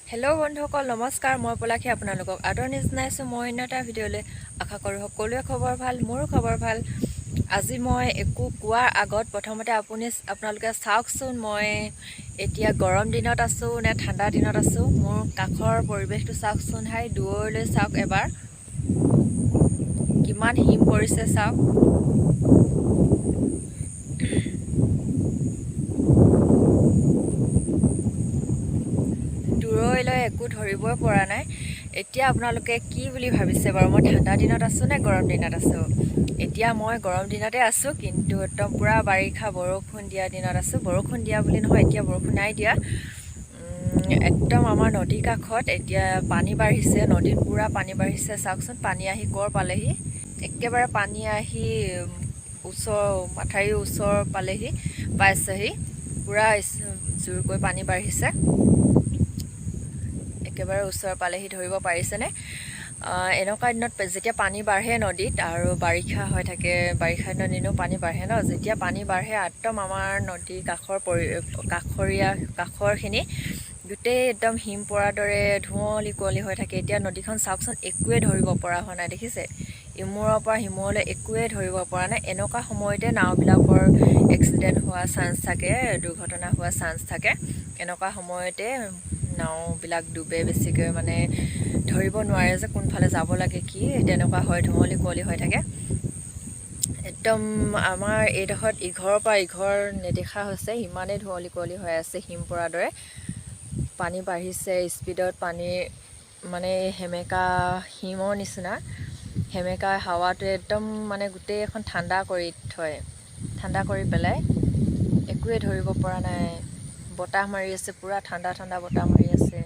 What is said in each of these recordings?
Hello' বন্ধুসকল, নমস্কাৰ। মই পলাশী, আপোনালোকক আদৰণি জনাইছোঁ মই অন্য এটা ভিডিঅ'লৈ। আশা কৰোঁ সকলোৱে খবৰ ভাল, মোৰো খবৰ ভাল। আজি মই একো কোৱাৰ আগত প্ৰথমতে আপোনালোকে চাওকচোন, মই এতিয়া গৰম দিনত আছোঁ নে ঠাণ্ডা দিনত আছোঁ। মোৰ কাষৰ পৰিৱেশটো চাওকচোন, হাই দূৰলৈ চাওক এবাৰ, কিমান হিম পৰিছে চাওক। দূৰলৈ একো ধৰিবই পৰা নাই। এতিয়া আপোনালোকে কি বুলি ভাবিছে বাৰু, মই ঠাণ্ডা দিনত আছোঁ নে গৰম দিনত আছোঁ? এতিয়া মই গৰম দিনতে আছোঁ, কিন্তু একদম পূৰা বাৰিষা বৰষুণ দিয়া দিনত আছোঁ। বৰষুণ দিয়া বুলি নহয়, এতিয়া বৰষুণ নাই দিয়া। একদম আমাৰ নদীৰ কাষত এতিয়া পানী বাঢ়িছে, নদীত পূৰা পানী বাঢ়িছে। চাওকচোন, পানী আহি ক'ৰ পালেহি, একেবাৰে পানী আহি ওচৰ মাথাউৰিৰ ওচৰ পালেহি, পাইছেহি। পূৰা জোৰকৈ পানী বাঢ়িছে, একেবাৰে ওচৰ পালেহি, ধৰিব পাৰিছেনে? এনেকুৱা দিনত যেতিয়া পানী বাঢ়ে নদীত আৰু বাৰিষা হৈ থাকে, বাৰিষা দিনত এনেও পানী বাঢ়ে ন, যেতিয়া পানী বাঢ়ে একদম আমাৰ নদীৰ কাষৰ কাষৰীয়া কাষৰখিনি গোটেই একদম হিম পৰাৰ দৰে ধুঁৱলি কুঁৱলী হৈ থাকে। এতিয়া নদীখন চাওকচোন, একোৱে ধৰিব পৰা হোৱা নাই, দেখিছে? ইমূৰৰ পৰা সিমূৰলৈ একোৱে ধৰিব পৰা নাই। এনেকুৱা সময়তে নাওবিলাকৰ এক্সিডেণ্ট হোৱা চান্স থাকে, দুৰ্ঘটনা হোৱা চান্স থাকে। এনেকুৱা সময়তে নাওবিলাক ডুবে বেছিকৈ, মানে ধৰিব নোৱাৰে যে কোনফালে যাব লাগে কি, তেনেকুৱা হয়, ধুঁৱলি কুঁৱলী হৈ থাকে একদম। আমাৰ এইডোখৰত ইঘৰৰ পৰা ইঘৰ নেদেখা হৈছে, ইমানেই ধুঁৱলি কুঁৱলী হৈ আছে, হিম পৰাৰ দৰে। পানী বাঢ়িছে স্পীডত, পানী মানে সেমেকা হিমৰ নিচিনা, সেমেকা হাৱাটোৱে একদম মানে গোটেই এখন ঠাণ্ডা কৰি থয়, ঠাণ্ডা কৰি পেলাই একোৱে ধৰিব পৰা নাই। বতাহ মাৰি আছে, পূৰা ঠাণ্ডা ঠাণ্ডা বতাহ মাৰি আছে।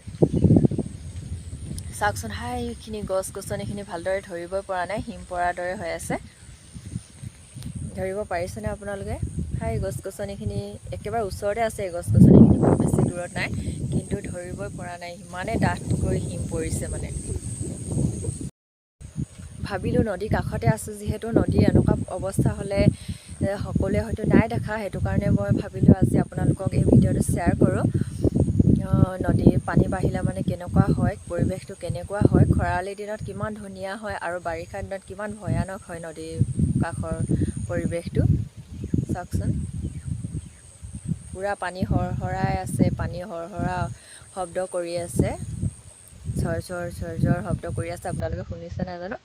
চাওকচোন, হাইখিনি গছ গছনিখিনি ভালদৰে ধৰিবই পৰা নাই, হিম পৰাৰ দৰে হৈ আছে। ধৰিব পাৰিছেনে আপোনালোকে? হাই গছ গছনিখিনি একেবাৰে ওচৰতে আছে, এই গছ গছনিখিনি খুব বেছি দূৰত নাই, কিন্তু ধৰিবই পৰা নাই, ইমানেই ডাঠকৈ হিম পৰিছে। মানে ভাবিলোঁ নদীৰ কাষতে আছোঁ যিহেতু, নদীৰ এনেকুৱা অৱস্থা হ'লে সকলোৱে হয়তো নাই দেখা, সেইটো কাৰণে মই ভাবিলোঁ আজি আপোনালোকক এই ভিডিঅ'টো শ্বেয়াৰ কৰোঁ। নদীৰ পানী বাঢ়িলে মানে কেনেকুৱা হয়, পৰিৱেশটো কেনেকুৱা হয়, খৰালি দিনত কিমান ধুনীয়া হয় আৰু বাৰিষা দিনত কিমান ভয়ানক হয় নদীৰ কাষৰ পৰিৱেশটো। চাওকচোন, পূৰা পানী হৰহৰাই আছে, পানী হৰহৰা শব্দ কৰি আছে, ঝৰ ঝৰ ঝৰ ঝৰ শব্দ কৰি আছে। আপোনালোকে শুনিছে নাজানো,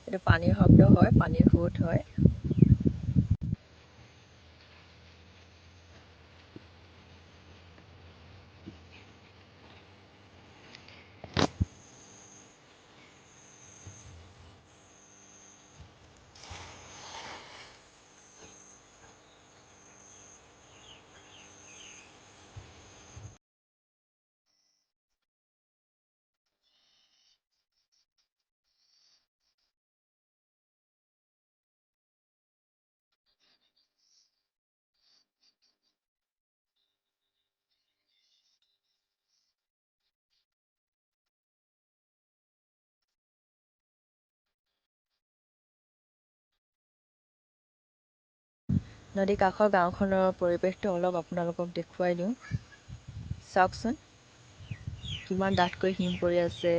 এইটো পানীৰ শব্দ হয়, পানীৰ সোঁত হয়। নদীৰ কাষৰ গাঁওখনৰ পৰিৱেশটো অলপ আপোনালোকক দেখুৱাই দিওঁ। চাওকচোন, কিমান ডাঠকৈ হিম পৰি আছে।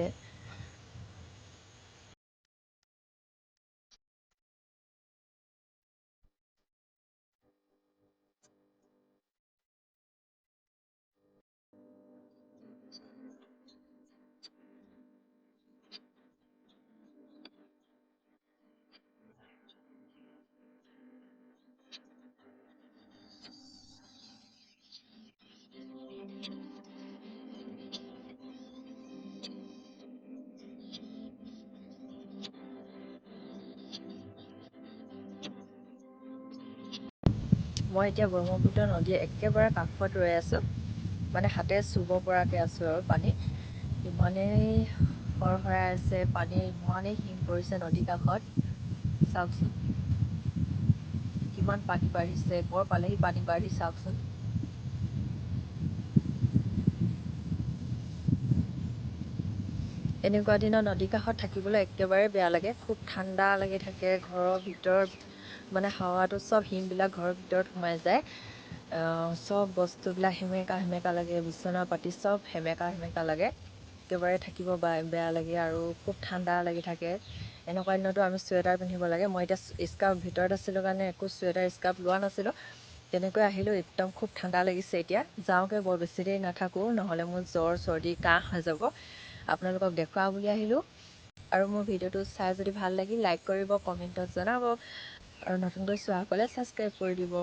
মই এতিয়া ব্ৰহ্মপুত্ৰ নদীৰ একেবাৰে কাষত ৰৈ আছোঁ, মানে হাতে চুব পৰাকৈ আছোঁ আৰু পানী ইমানেই সৰসৰাই আছে, পানী ইমানেই হিম পৰিছে নদীৰ কাষত। চাওকচোন কিমান পানী বাঢ়িছে, ক'ৰ পালেহি পানী বাঢ়ি চাওকচোন। এনেকুৱা দিনত নদীৰ কাষত থাকিবলৈ একেবাৰে বেয়া লাগে, খুব ঠাণ্ডা লাগি থাকে ঘৰৰ ভিতৰত, মানে হাৱাটো চব হিমবিলাক ঘৰৰ ভিতৰত সোমাই যায়। চব বস্তুবিলাক সেমেকা সেমেকা লাগে, বিচনা পাতি চব সেমেকা সেমেকা লাগে। একেবাৰে থাকিব বেয়া লাগে আৰু খুব ঠাণ্ডা লাগি থাকে। এনেকুৱা দিনতো আমি চুৱেটাৰ পিন্ধিব লাগে। মই এতিয়া স্কাৰ্ফ ভিতৰত আছিলোঁ কাৰণে একো চুৱেটাৰ স্কাৰ্ফ লোৱা নাছিলোঁ, তেনেকৈ আহিলোঁ। একদম খুব ঠাণ্ডা লাগিছে। এতিয়া যাওঁগৈ, বৰ বেছি দেৰি নাথাকোঁ, নহ'লে মোৰ জ্বৰ, চৰ্দি, কাহ হৈ যাব। আপোনালোকক দেখুৱাওঁ বুলি আহিলোঁ। আৰু মোৰ ভিডিঅ'টো চাই যদি ভাল লাগিল, লাইক কৰিব, কমেণ্টত জনাব আৰু নতুনকৈ চোৱাসকলে ছাবস্ক্ৰাইব কৰি দিব।